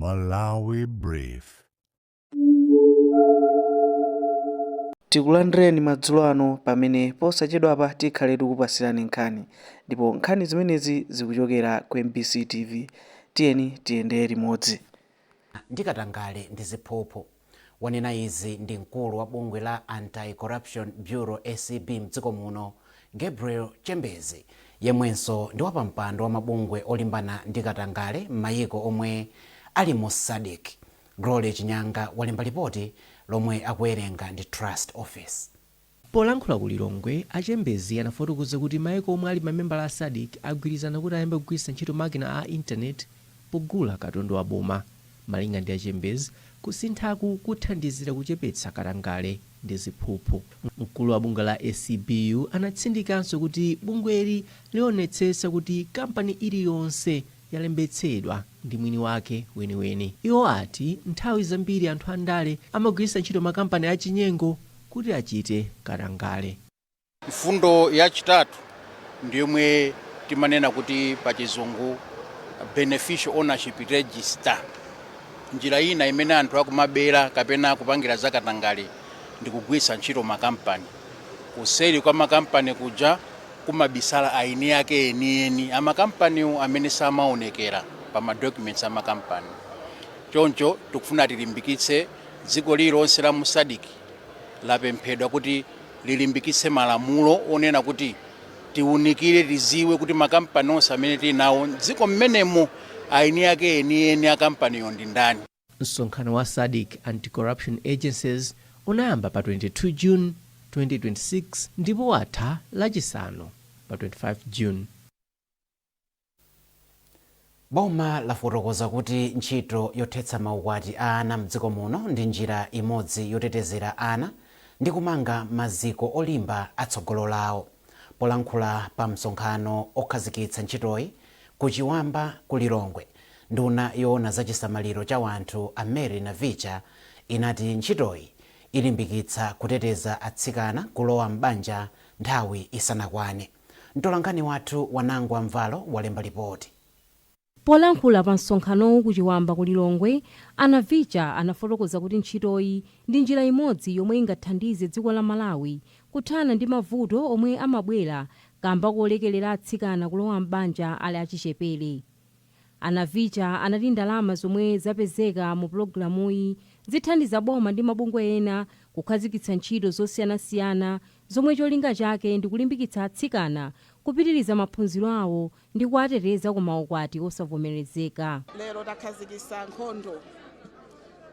Malawi Brief. Tikulandireni madzulo ano pamene posachedwapa tikhale tikupasirani nkhani, ndipo nkhani zimenezi zikuchokera ku MBC TV. Tiyeni tiyendere limodzi. Ndi katangale ndi ziphuphu. Wanena izi ndi mkulu wa bungwe la Anti-Corruption Bureau, ACB, mdziko muno, Gabriel Chembezi, yemwenso ndi wapampando wa mabungwe olimbana ndi katangale m'mayiko omwe ali mu SADC. Glory Chinyanga walemba lipoti lomwe akuwerenga ndi Trust Office. Polankhula ku Lilongwe, a Chembezi anafotokoza kuti maiko omwe ali mamembala a SADC agwirizana kuti ayambe kugwiritsa ntchito makina a intaneti pogula katundu wa boma. Malinga ndi a Chembezi, kusinthaku kuthandizira kuchepetsa katangale ndi ziphuphu. Mkulu wa bungwe la ACB anatsindikanso kuti bungweli lionetsetsa kuti kampani iliyonse yalembetsedwa ndi mwini wake weniweni. Iwo ati nthawi zambiri anthu andale amagwiritsa ntchito makampani achinyengo kuti achite katangale. Mfundo yachitatu ndiyomwe timanena kuti pa Chizungu beneficial ownership register. Njira ina imene anthu akumabera kapena kupangira zakatangale ndi kugwiritsa ntchito makampani. Kuseri kwa makampani kuja kumabisala aini ake enieni amakampaniwo amene samaonekera pa ma documents amakampani. Choncho tikufuna tilimbikitse dziko lililonse la mu SADC lapemphedwa kuti lilimbikitse malamulo onena kuti tiunikire, tiziwe kuti makampani onse amene tili nawo mdziko mmenemo, aini ake enieni akampaniyo ndi ndani. Msonkhano wa SADC Anti-Corruption Agencies unayamba pa 22 June 2026 ndipo watha Lachisanu pa 25 June. Boma lafotokoza kuti ntchito yothetsa maukwati a ana mdziko muno ndi njira imodzi yotetezera ana ndi kumanga maziko olimba atsogolo lawo. Polankhula pa msonkhano okhazikitsa ntchitoyi ku Chiwamba ku Lilongwe, nduna yoona za chisamaliro cha wanthu a Mary Navicha inati ntchitoyi ilimbikitsa kuteteza atsikana kulowa m'banja nthawi isanakwane. Mtolankhani wathu Wanangwa Mvalo walemba lipoti. Polankhula pa msonkhanowu ku Chiwamba ku Lilongwe, a Navicha anafotokoza kuti ntchitoyi ndi njira imodzi yomwe ingathandize dziko la Malawi kuthana ndi mavuto omwe amabwera kamba kolekelera atsikana kulowa m'banja ali achichepere. A Navicha anati ndalama zomwe zapezeka mu pulogalamuyi zithandiza boma ndi mabungwe ena kukhazikitsa ntchito zosiyanasiyana zomwe cholinga chake ndi kulimbikitsa atsikana kupitiriza maphunziro awo ndi kuwateteza ku maukwati osavomerezeka. Lero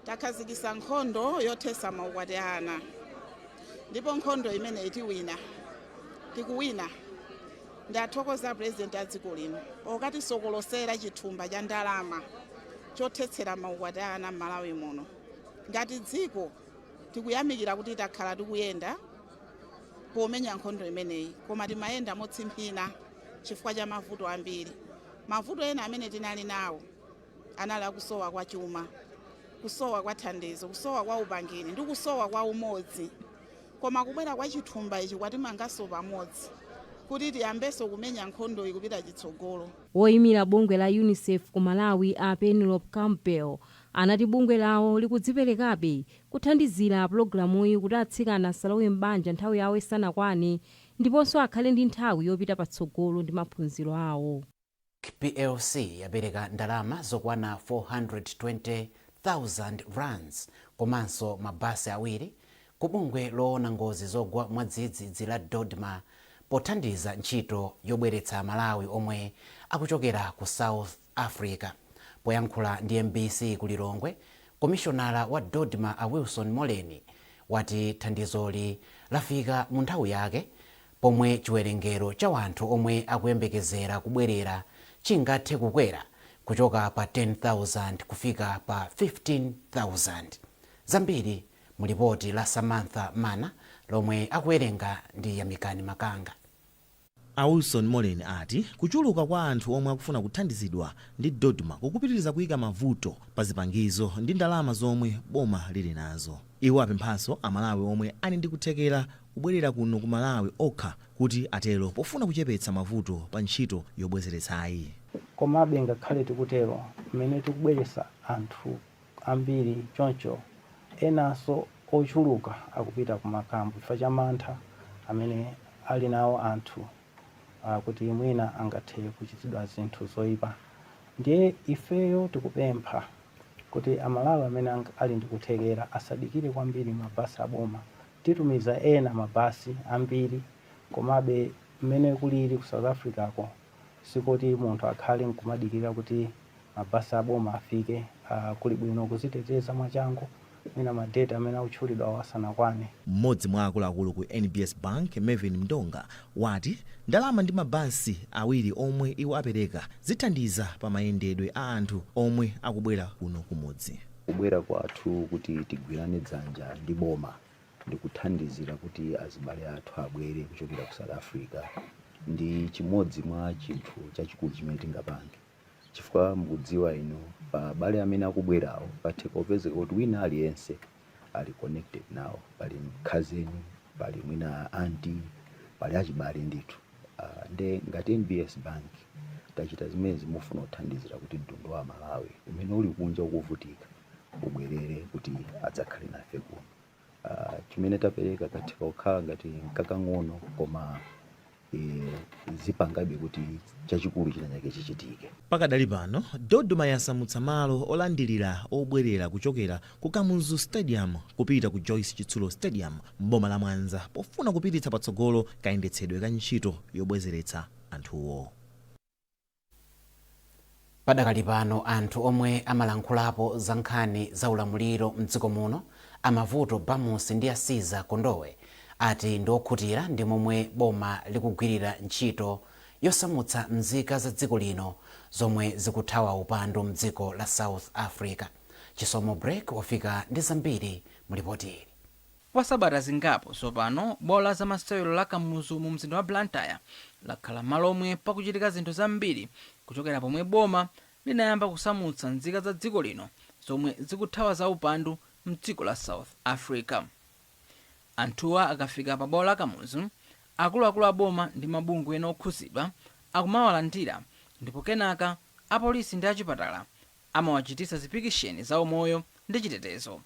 takhazikitsa nkhondo yothesa maukwati a ana, ndipo nkhondo imeneyi tiwina, tikuwina. Ndathokoza President a dziko lino pokatisokolosera chithumba cha ndalama chothetsera maukwati a ana m'Malawi muno. Ngati dziko tikuyamikira kuti takhala tikuyenda pomenya nkhondo imeneyi, koma timayenda motsimphina chifukwa cha mavuto ambiri. Mavuto ena amene tinali nawo anali akusowa kwa chuma, kusowa kwa thandizo, kusowa kwa upangiri ndi kusowa kwa umodzi. Koma kubwera kwa chithumba ichi kwatimanganso pamodzi kuti tiyambenso kumenya nkhondoyi kupita chitsogolo. Woyimira bungwe la UNICEF ku Malawi a Penelope Campbell anati bungwe lawo likudziperekabe kuthandizira pulogalamuyi kuti atsikana asalowe m'banja nthawi yawo isanakwane ndiponso akhale ndi nthawi yopita patsogolo ndi maphunziro awo. PLC yapereka ndalama zokwana R420,000 komanso mabasi awiri ku bungwe loona ngozi zogwa mwadzidzidzi la DoDMA pothandiza ntchito yobweretsa Malawi omwe akuchokera ku South Africa. Poyankhula ndi MBC ku Lilongwe, komishonala wa DoDMA a Wilson Moleni wati thandizoli lafika mu nthawi yake pomwe chiwerengero cha wanthu omwe akuyembekezera kubwerera chingathe kukwera kuchoka pa 10,000 kufika pa 15,000. Zambiri mu lipoti la Samantha Mana lomwe akuwerenga ndi Yamikani Makanga. A Wilson Moleni ati kuchuluka kwa anthu omwe akufuna kuthandizidwa ndi DoDMA kukupitiriza kuyika mavuto pa zipangizo ndi ndalama zomwe boma lili nazo. Iwo apemphanso Amalawi omwe ali ndi kuthekera kubwerera kuno ku Malawi okha kuti atero pofuna kuchepetsa mavuto pa ntchito yobwezeretsayi. Komabe ngakhale tikutero, mmene tikubweretsa anthu ambiri choncho, enanso ochuluka akupita ku makampu chifukwa cha mantha amene ali nawo anthu kuti mwina angathe kuchitidwa zinthu zoyipa. Ndiye ifeyo tikupempha kuti Amalawi amene ali ndi kuthekera asadikire kwambiri mabasi aboma. Titumiza ena mabasi ambiri, komabe mmene kulili ku South Africa ko sikuti munthu akhale nkumadikira kuti mabasi aboma afike. Kuli bwino kuziteteza mwachangu mwina ma date amene akutchulidwa asanakwane. Mmodzi mwa akuluakulu ku NBS Bank, Mervyn Mndonga, wati ndalama ndi mabasi awiri omwe iwo apereka zithandiza pa mayendedwe a anthu omwe akubwera kuno kumudzi. Kubwera kwathu kuti tigwirane dzanja ndi boma ndikuthandizira kuti azibale athu abwere kuchokera ku South Africa ndi chimodzi mwa chinthu chachikulu chimene tingapange, chifukwa mukudziwa inu, pa abale amene akubwerawo patheka kupezeka kuti wina aliyense ali connected nawo, pali cousin, pali mwina auntie, pali achibale ndithu. Nde ngati NBS Bank tachita zimene zimufuna kuthandizira kuti mtundu wa Malawi umene uli kunja ukuvutika ubwerere kuti adzakhale nafe kuno. Chimene tapereka katheka kukhala ngati nkakang'ono, koma zipangabe kuti chachikulu china chake chichitike. Pakadali pano DoDMA yasamutsa malo olandirira obwerera kuchokera ku Kamuzu Stadium kupita ku Joyce Chitsulo Stadium m'boma la Mwanza, pofuna kupititsa patsogolo kayendetsedwe ka ntchito yobwezeretsa anthuwo. Padakali pano anthu omwe amalankhulapo za nkhani za ulamuliro mdziko muno, a Mavuto Bamusi ndi Asiza Kondowe, ati ndi okhutira ndi momwe boma likugwirira ntchito yosamutsa mzika za dziko lino zomwe zikuthawa upandu mdziko la South Africa. Chisomo Break wafika ndi zambiri mu ripoti ili. Kwa sabata zingapo tsopano, bwalo la zamasewero la Kamuzu mu mzinda wa Blantyre lakhala malo omwe pakuchitika zinthu zambiri kuchokera pomwe boma linayamba kusamutsa nzika za dziko lino zomwe zikuthawa za upandu mdziko la South Africa. Anthuwa akafika pa bwalo la Kamuzu, akuluakulu a boma ndi mabungwe ena okhuzidwa akumawalandira, ndipo kenaka apolisi ndi achipatala amawachititsa zipikisheni za umoyo ndi chitetezo.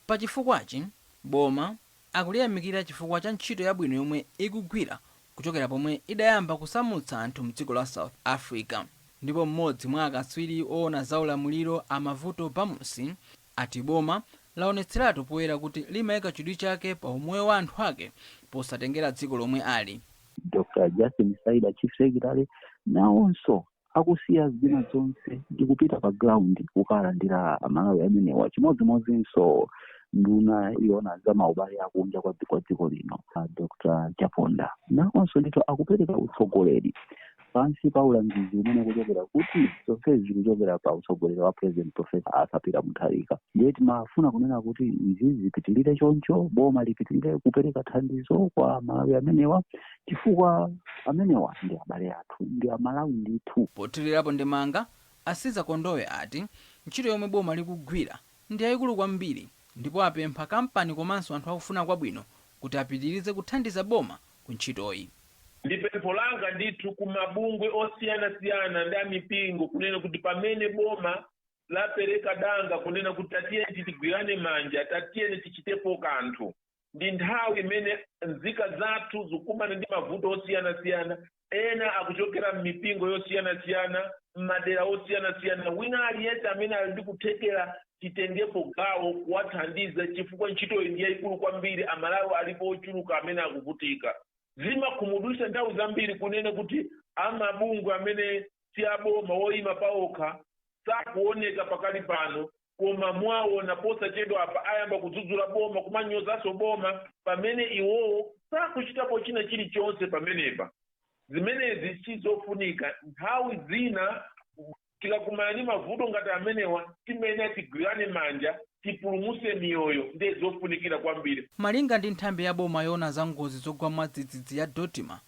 Pachifukwachi boma akuliyamikira chifukwa cha ntchito yabwino yomwe ikugwira kuchokera pomwe idayamba kusamutsa anthu mdziko la South Africa. Ndipo mmodzi mwa akatswiri oona za ulamuliro, a Mavuto Bamusi, ati boma laonetseratu poyera kuti limayika chidwi chake pa umoyo wa anthu ake posatengera dziko lomwe ali. Dr Justin Saida, Chief Secretary, nawonso akusiya zina zonse ndi kupita pa ground kukalandira Amalawi amenewa. Chimodzimodzinso nduna yoona za maubale akunja kwa dziko lino, Dr Chaponda, nawonso ndithu akupereka utsogoleri pansi pa ulangizi umene kuchokera kuti zonsezi zikuchokera pa utsogoleri wa President Professor Arthur Peter Mutharika. Ndiye timafuna kunena kuti izi zipitilire choncho, boma lipitilire kupereka thandizo kwa Amalawi amenewa, chifukwa amenewa ndi abale athu, ndi Amalawi ndithu. Pothirirapo ndemanga, Asiza Kondowe ati ntchito yomwe boma likugwira ndi yayikulu kwambiri, ndipo apempha kampani komanso anthu akufuna kwabwino kuti apitirize kuthandiza boma ku ntchitoyi. Ndi pempho langa ndithu ku mabungwe osiyanasiyana ndi amipingo kunena kuti pamene boma lapereka danga kunena kuti tatiyeni tigwirane manja, tatiyeni tichitepo kanthu, ndi nthawi imene nzika zathu zikukumana ndi mavuto osiyanasiyana. Ena akuchokera m'mipingo yosiyanasiyana, m'madera osiyanasiyana. Wina aliyense amene ali ndi kuthekera, titengepo gawo kuwathandiza, chifukwa ntchitoyi ndi yayikulu kwambiri. Amalawi alipo ochuluka amene akuvutika. Zimakhumudwitsa nthawi zambiri kunena kuti amabungwe amene si aboma, woyima paokha, sakuoneka pakali pano, koma mwaona posachedwa apa ayamba kudzudzula boma, kumanyozanso boma, pamene iwowo sakuchitapo china chilichonse pamenepa. Zimenezi sizofunika. Nthawi zina tikakumana ndi mavuto ngati amenewa, timene tigwirane manja tipulumuse miyoyo, ndiye zofunikira kwambiri. Malinga ndi nthambi ya boma yoona za ngozi zogwa mwadzidzidzi ya DoDMA,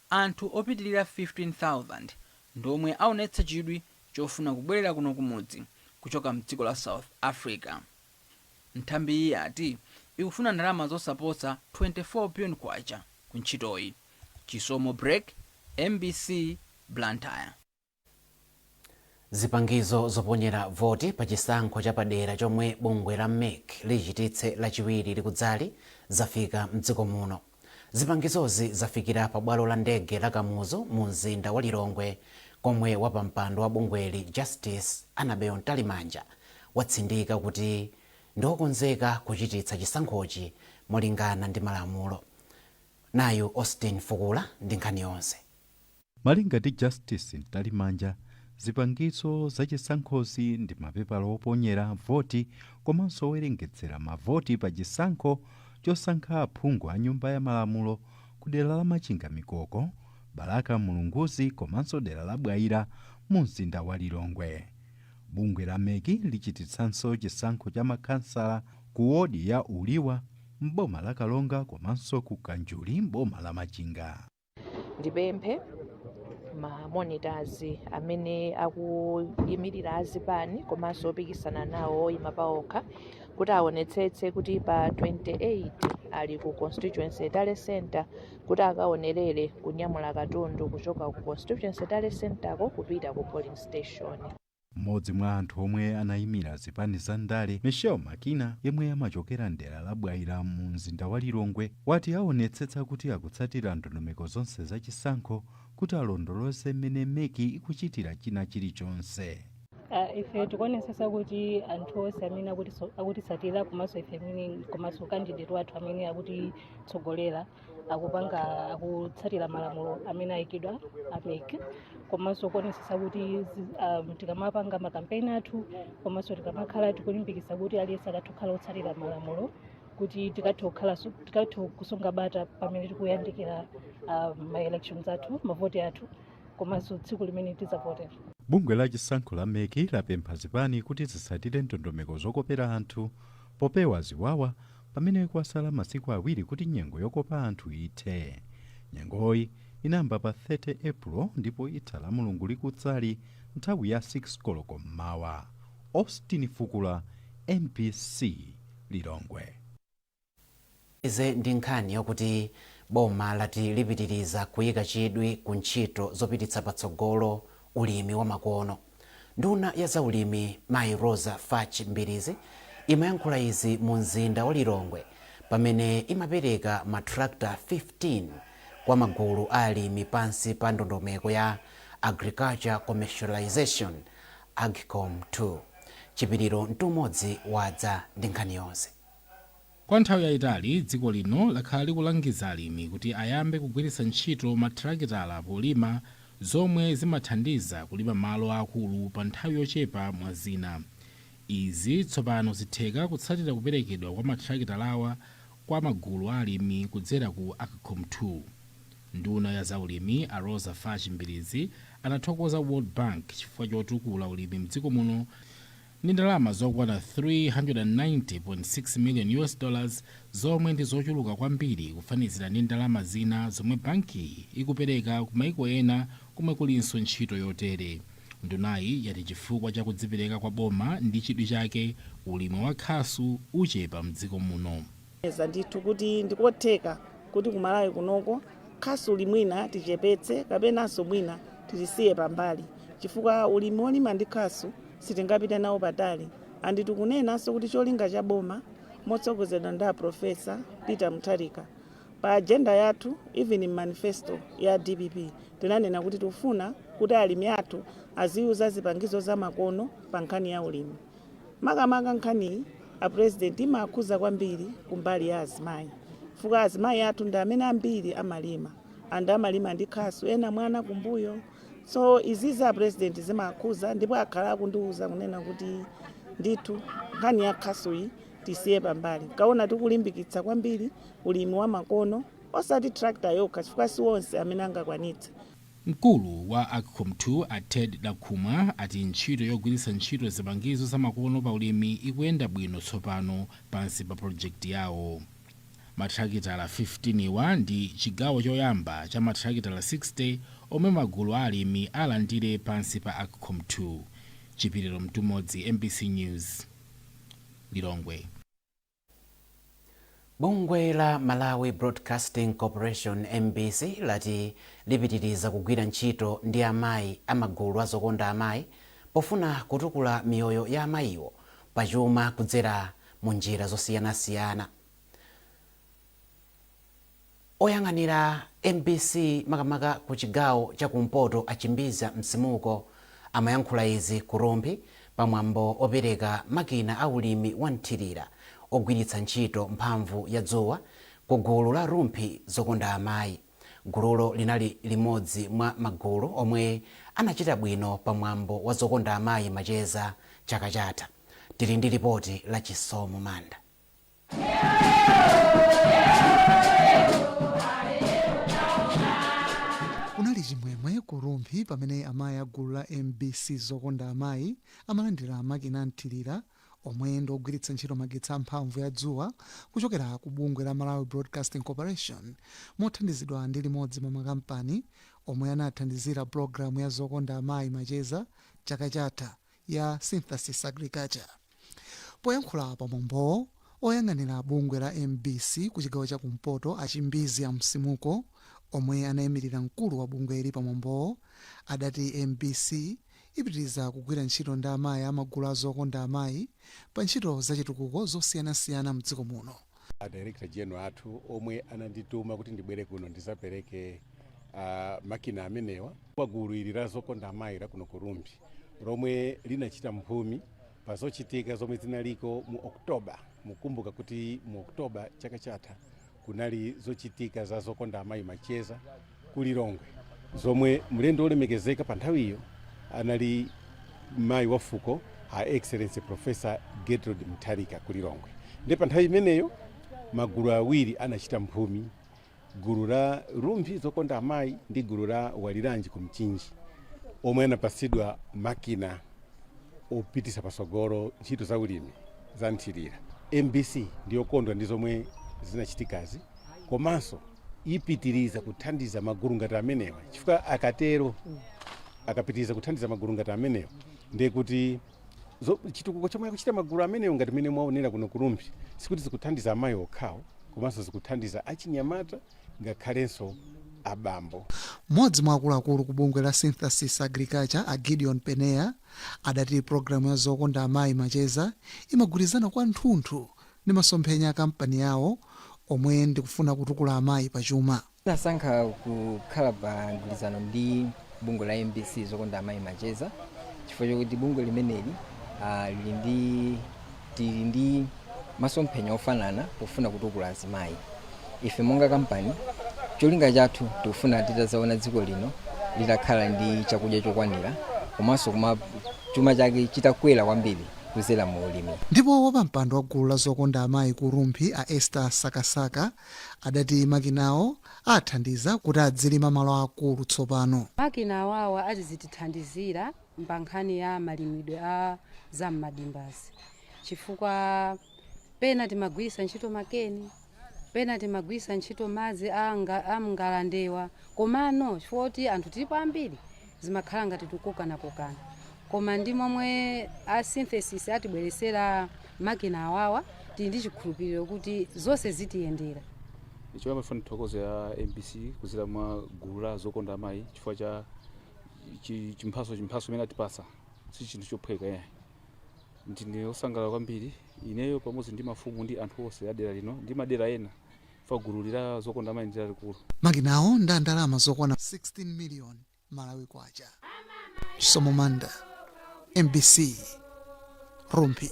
anthu opitilira 15,000 ndi omwe aonetsa chidwi chofuna kubwerera kuno kumudzi kuchoka mdziko la South Africa. Nthambi iyi ati ikufuna ndalama zosaposa 24 billion kwacha ku ntchitoyi. Chisomo Break, MBC, Blantyre. Zipangizo zoponyera voti pa chisankho chapadera chomwe bungwe la MEC lichititse Lachiwiri likudzali zafika mdziko muno. Zipangizozi zafikira pa bwalo la ndege la Kamuzu mu mzinda wa Lilongwe, komwe wapampando wa bungweli Justice Annabel Mtalimanja watsindika kuti ndiokonzeka kuchititsa chisankhochi molingana ndi malamulo. Nayu Austin Fukula ndi nkhani yonse. Malinga ndi Justice Mtalimanja, zipangizo zachisankhozi ndi mapepala oponyera voti komanso owerengetsera mavoti pa chisankho chosankha aphungu a Nyumba ya Malamulo ku dera la Machinga, Mikoko, Balaka Mulunguzi komanso dera la Bwaila mu mzinda wa Lilongwe. Bungwe la MEC lichititsanso chisankho cha makhansala ku wodi ya Uliwa m'boma la Karonga komanso ku Kanjuli m'boma la Machinga. Ndipemphe ma monitors amene akuyimirira azipani komanso opikisana nawo oyima paokha kuti aonetsetse kuti pa 28 ali ku constituency tally center kuti akaonerere kunyamula katundu kuchoka ku constituency tally center ko kupita ku polling station. Mmodzi mwa anthu omwe anayimira zipani za ndale, Michelle Makina, yemwe amachokera mdera la Bwaila mu mzinda wa Lilongwe, wati aonetsetsa kuti akutsatira ndondomeko zonse zachisankho kuti alondoloze mmene MEC ikuchitira china chilichonse. Ife tikuonetsetsa kuti anthu onse amene akutitsatira komanso ife amene komanso candidate wathu amene akutitsogolera akupanga akutsatira malamulo amene ayikidwa a MEC, komanso kuonetsetsa kuti tikamapanga makampeni athu komanso tikamakhala tikulimbikitsa kuti aliyense akathe kukhala otsatira malamulo kuti tikathe kusunga bata pamene tikuyandikira ma elections athu, mavoti athu, komanso tsiku limene tidzavotera. Bungwe la chisankho la MEC lapempha zipani kuti zitsatire ndondomeko zokopera anthu popewa ziwawa pamene kwasala masiku 2 kuti nyengo yokopa anthu ithe. Nyengoyi inayamba pa 30 April ndipo itha la Mulungu likudzali nthawi ya 6 koloko mmawa. Austin Fukula, MBC, Lilongwe. Ize ndi nkhani yokuti boma lati lipitiriza kuyika chidwi ku ntchito zopititsa patsogolo ulimi wa makono. Nduna ya zaulimi Mayi Roza Fatch Mbilizi imayankhula izi mu mzinda wa Lilongwe pamene imapereka matrakta 15 kwa magulu a alimi pansi pa ndondomeko ya Agriculture Commercialization, AGCOM 2. Chipiriro Mtumodzi wadza ndi nkhani yonse. Kwa nthawi yayitali dziko lino lakhala likulangiza alimi kuti ayambe kugwiritsa ntchito matrakitala polima, zomwe zimathandiza kulima malo akulu pa nthawi yochepa, mwa zina. Izi tsopano zitheka kutsatira kuperekedwa kwa matrakitalawa kwa magulu a alimi kudzera ku AGCOM 2. Nduna ya zaulimi a Roza Fatch Mbilizi anathokoza World Bank chifukwa chotukula ulimi mdziko muno ndi ndalama zokwana 390.6 million US dollars, zomwe ndi zochuluka kwambiri kufanizira ndi ndalama zina zomwe bankiyi ikupereka ku maiko ena komwe kulinso ntchito yotere. Ndunayi yati chifukwa cha kudzipereka kwa boma ndi chidwi chake, ulimi wa khasu uchepa mdziko muno. Eza ndithu kuti ndikotheka kuti kumalawi kunoko khasu limwina tichepetse kapenanso mwina tilisiye pambali, chifukwa ulimi wolima ndi khasu sitingapite nawo patali. And tikunenanso kuti cholinga cha boma motsogozedwa ndi a Professor Peter Mutharika, pa agenda yathu, even manifesto ya DPP, tinanena kuti tikufuna kuti alimi athu aziyuza zipangizo zamakono pa nkhani ya ulimi. Makamaka nkhaniyi a President imakhuza kwambiri kumbali ya azimayi, chifukwa azimayi athu ndi amene ambiri amalima and amalima ndi khasu, ena mwana kumbuyo. So izizi a President zimakhuza ndipo akhala akundiuza kunena kuti ndithu nkhani ya khasuyi tisiye pambali. Kaona tikulimbikitsa kwambiri ulimi wa makono, osati tractor yokha, chifukwa si onse amene angakwanitse. Mkulu wa AGCOM 2 a Ted Dakhumwa ati ntchito yogwiritsa ntchito zipangizo zamakono pa ulimi ikuyenda bwino tsopano pansi pa project yawo. Matrakitala 15 wa ndi chigawo choyamba cha matrakitala 60 omwe magulu a alimi alandire pansi pa AGCOM 2. Chipiriro Mtumodzi, MBC News, Lilongwe. Bungwe la Malawi Broadcasting Corporation, MBC, lati lipitiriza kugwira ntchito ndi amayi amagulu azokonda amayi. Pofuna kutukula miyoyo ya amayiwo pachuma kudzera mu njira zosiyanasiyana. Oyang'anira MBC makamaka ku chigawo chakumpoto, Achimbiza Msimuko, amayankhula izi ku Rumphi pamwambo opereka makina a ulimi wa mthirira ogwiritsa ntchito mphamvu ya dzuwa ku gulu la Rumphi Zokonda Amayi. Gululo linali limodzi mwa magulu omwe anachita bwino pamwambo wa Zokonda Amayi Macheza chaka chatha. Tili ndi ripoti la Chisomo Manda. Kunali chimwemwe ku Rumphi pamene amayi a gulu la MBC Zokonda Amayi amalandira makina amthirira omwe ndi ogwiritsa ntchito magetsi amphamvu ya dzuwa kuchokera ku bungwe la Malawi Broadcasting Corporation, mothandizidwa ndi limodzi mwa makampani omwe anathandizira pulogalamu ya Zokonda Amayi Macheza chaka chatha ya Synthesis Agriculture. Poyankhula pamwambowo, oyang'anira bungwe la MBC ku chigawo cha kumpoto, Achimbizi a Msimuko, omwe anayimirira mkulu wa bungweli pamwambowo, adati MBC ipitiriza kugwira ntchito ndi amayi amagulu a Zokonda Amayi pa ntchito zachitukuko zosiyanasiyana mdziko muno. A Director General athu omwe anandituma kuti ndibwere kuno ndizapereke makina amenewa kwa gulu ili la Zokonda Amayi la kuno ku Rumphi, lomwe linachita mphumi pa zochitika zomwe zinaliko mu Oktoba. Mukumbuka kuti mu Oktoba chaka chatha kunali zochitika za Zokonda Amayi Macheza ku Lilongwe, zomwe mlendo wolemekezeka pa nthawiyo anali mayi wa fuko, Her Excellency Professor Gertrude Mutharika, ku Lilongwe. Ndi pa nthawi imeneyo magulu awiri anachita mphumi, gulu la Rumphi Zokonda Amayi ndi gulu la Waliranji ku Mchinji, omwe anapasidwa makina opitisa pasogolo ntchito za ulimi za nthirira. MBC ndiyokondwa ndi zomwe zinachitikazi, komanso ipitiriza kuthandiza magulu ngati amenewa, chifukwa akatero, akapitiriza kuthandiza magulu ngati amenewa, ndiye kuti chitukuko chomwe akuchita magulu amenewo, ngati mmene mwaonera kuno ku Rumphi, sikuti zikuthandiza amayi okhawo, komanso zikuthandiza achinyamata ngakhalenso abambo. Mmodzi mwa akuluakulu ku bungwe la Synthesis Agriculture, a Gideon Peneya, adati pulogalamu ya Zokonda Amayi Macheza imagwirizana kwathunthu ndi masomphenya a kampani yawo omwe ndikufuna kutukula amayi pachuma. Nasankha kukhala pa mgwirizano ndi bungwe la MBC Zokonda Amayi Macheza chifukwa chokuti bungwe limeneli lili ndi tili ndi masomphenya ofanana pofuna kutukula azimayi. Ife monga kampani, cholinga chathu tikufuna titazaona dziko lino litakhala ndi chakudya chokwanira, komanso kuma chuma chake chitakwera kwambiri kuzera mu ulimi. Ndipo wapampando wa gulu la Zokonda Amayi ku Rumphi, a Esther Sakasaka, adati makinawo athandiza kuti adzilima malo akulu tsopano. Makina awawa azitithandizira pa nkhani ya malimidwe a zam'madimbazi, chifukwa pena timagwiritsa ntchito makeni, pena timagwiritsa ntchito madzi a mngalandewa, komano chifukwa kuti anthu tilipo ambiri, zimakhala ngati tikukokanakokana. Koma ndi momwe a Synthesis atibweresera makina awawa, tili ndi chikhulupiriro kuti zonse zitiyendera. Choyamba tifuna tithokoze ya MBC kudzera mwa gulu la Zokonda Amayi chifukwa cha chimphaso imene atipasa. Si chinthu chophweka yayi. Ndine osangalala kwambiri ineyo pamodzi ndi mafumu ndi anthu onse a dera lino ndi madera ena, fa gulu lila Zokonda Amayi ndi lalikulu. Makinawo ndi ndalama zokwana 16 million Malawi kwacha. Chisomo Manda, MBC, Rumphi.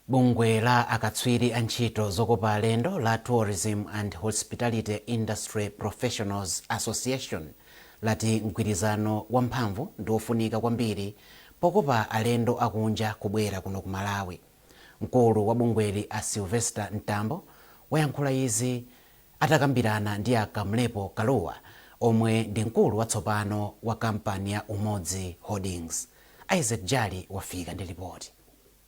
Bungwe la akatswiri a ntchito zokopa alendo la Tourism and Hospitality Industry Professionals Association lati mgwirizano wamphamvu ndi wofunika kwambiri pokopa alendo akunja kubwera kuno ku Malawi. Mkulu wa bungweli, a Sylvester Mtambo, wayankhula izi atakambirana ndi a Kamlepo Kaluwa, omwe ndi mkulu watsopano wa kampani ya Umodzi Holdings. Isaac Jali wafika ndi ripoti.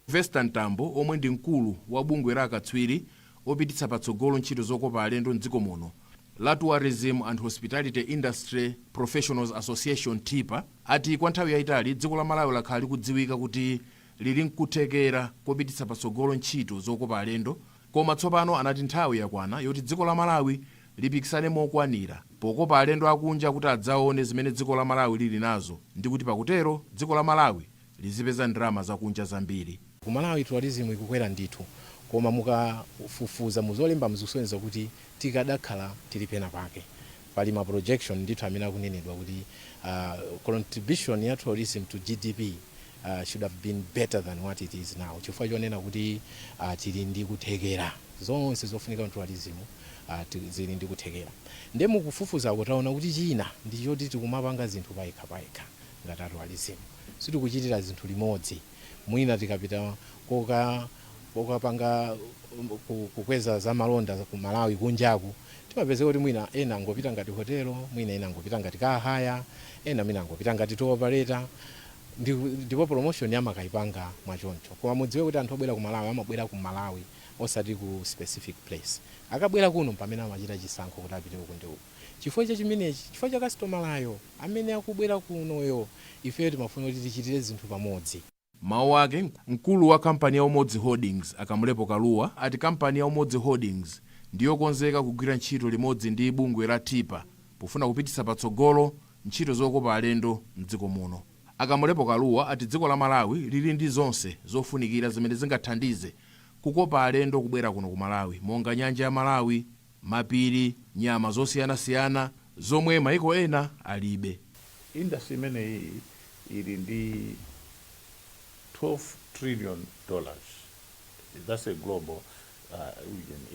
Sylvester Mtambo, omwe ndi mkulu wa bungwe la akatswiri opititsa patsogolo ntchito zokopa alendo mdziko muno la Tourism and Hospitality Industry Professionals Association, TIPA, ati kwa nthawi yayitali dziko la Malawi lakhala likudziwika kuti lili nkuthekera kopititsa patsogolo ntchito zokopa alendo, koma tsopano anati nthawi yakwana yoti dziko la Malawi Lipikisane mokwanira pokopa alendo akunja kuti adzaone zimene dziko la Malawi lili nazo, ndi kuti pakutero dziko la Malawi lizipeza ndalama zakunja zambiri. Ku Malawi tourism ikukwera ndithu, koma mukafufuza muzolemba muzikusonyeza kuti tikadakhala tili pena pake. Pali ma projection ndithu amene akunenedwa kuti contribution ya tourism to GDP should have been better than what it is now, chifukwa chonena kuti tili ndi kuthekera zonse zofunika mu tourism, zili ndi kuthekera. Nde mukufufuzako taona kuti china ndi choti tikumapanga zinthu payekha payekha ngati a tourism, sitikuchitira zinthu limodzi. Mwina tikapita kokapanga kukweza za malonda ku Malawi kunjaku, timapezeka kuti mwina ena angopita ngati hotelo, mwina ena angopita ngati car hire, ena mwina angopita ngati tour operator, ndipo promotion amakayipanga mwachoncho. Koma mudziwe kuti anthu obwera ku Malawi amabwera ku Malawi, osati ku specific place. Akabwera kuno pamene amachita chisankho kuti apite uku ndi uku. Chifukwa cha chimenechi, chifukwa cha kastomalayo amene akubwera kunoyo, ifeyo timafuna kuti tichitire zinthu pamodzi. Mawu ake, mkulu wa kampani ya Umodzi Holdings, a Kamlepo Kalua, ati kampani ya Umodzi Holdings ndiyokonzeka kugwira ntchito limodzi ndi bungwe la TIPA pofuna kupititsa patsogolo ntchito zokopa alendo mdziko muno. A Kamlepo Kalua ati dziko la Malawi lili ndi zonse zofunikira zimene zingathandize kukopa alendo kubwera kuno ku Malawi, monga nyanja ya Malawi, mapiri, nyama zosiyanasiyana zomwe maiko ena alibe. Industry imeneyi ili ndi $12 trillion. That's a global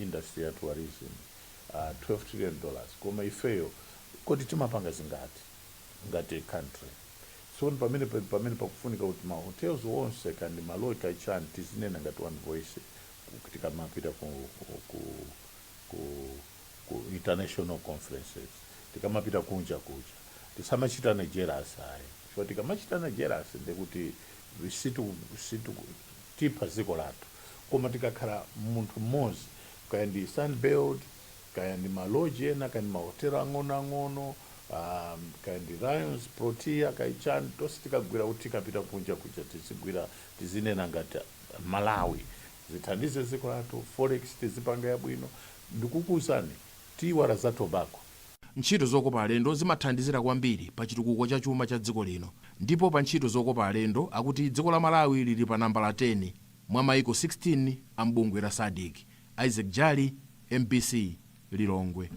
industry ya tourism, $12 trillion. Koma ifeyo kodi timapanga zingati ngati a country? So pamene pakufunika kuti ma hotels onse kandi ma lodge kaichani tizinena ngati one voice tikamapita ku international conferences, tikamapita kunja kuja, tisamachitane jealous ayi, chifukwa tikamachitana jealous ndekuti situ tipha dziko lathu. Koma tikakhala munthu mmodzi, kaya ndi Sunbird, kaya ndi ma lodge ena, kaya ndi mahotelo ang'onoang'ono, kaya ndi Lions, Protea, kaichani, tonse tikagwira kuti tikapita kunja kuja tizigwira, tizinena ngati Malawi, zithandize dziko lathu, forex tizipanga yabwino. Ndikukuwuzani, tiyiwala za tobacco. Ntchito zokopa alendo zimathandizira kwambiri pa chitukuko cha chuma cha dziko lino, ndipo pa ntchito zokopa alendo akuti dziko la Malawi lili pa nambala 10 mwa maiko 16 a mbungwe la SADC. Isaac Jali, MBC, Lilongwe.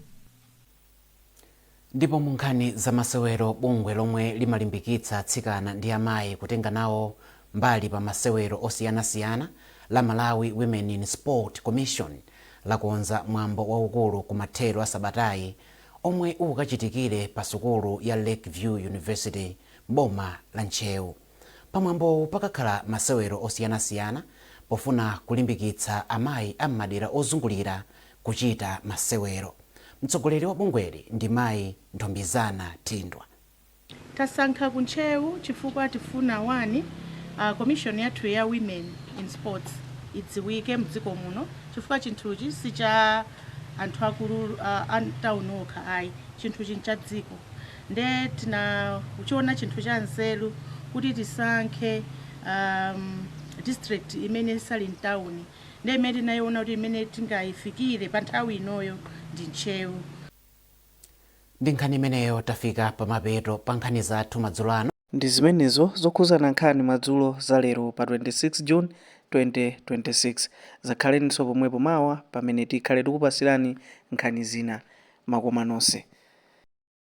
Ndipo mu nkhani zamasewero, bungwe lomwe limalimbikitsa atsikana ndi amayi kutenga nawo mbali pa masewero osiyanasiyana la Malawi Women in Sport Commission lakonza mwambo waukulu ku mathero a sabatayi omwe ukachitikire pa sukulu ya Lakeview University mboma la Ntcheu. Pamwambowu pakakhala masewero osiyanasiyana pofuna kulimbikitsa amayi am'madera ozungulira kuchita masewero. Mtsogoleri wa bungweli ndi Mayi Ntombizana Thindwa. Tasankha ku Ntcheu chifukwa tifuna one, commission yathu ya women in sports idziwike mdziko muno, chifukwa chinthuchi si cha anthu akulu a town okha ayi, chinthuchi ncha dziko. Nde tinachiona chinthu cha nzeru kuti tisankhe district imene sali mtawuni, nde imene tinayiona kuti imene tingayifikire pa nthawi inoyo ndi Ntcheu. Ndi nkhani imeneyo tafika pamapeto pa nkhani zathu madzulo ano. Ndi zimenezo zokhuzana nkhani madzulo za lero pa 26 June 2026. Zakhaleninso pomwepo mawa pamene tikhale tikupasirani nkhani zina. Makoma nonse.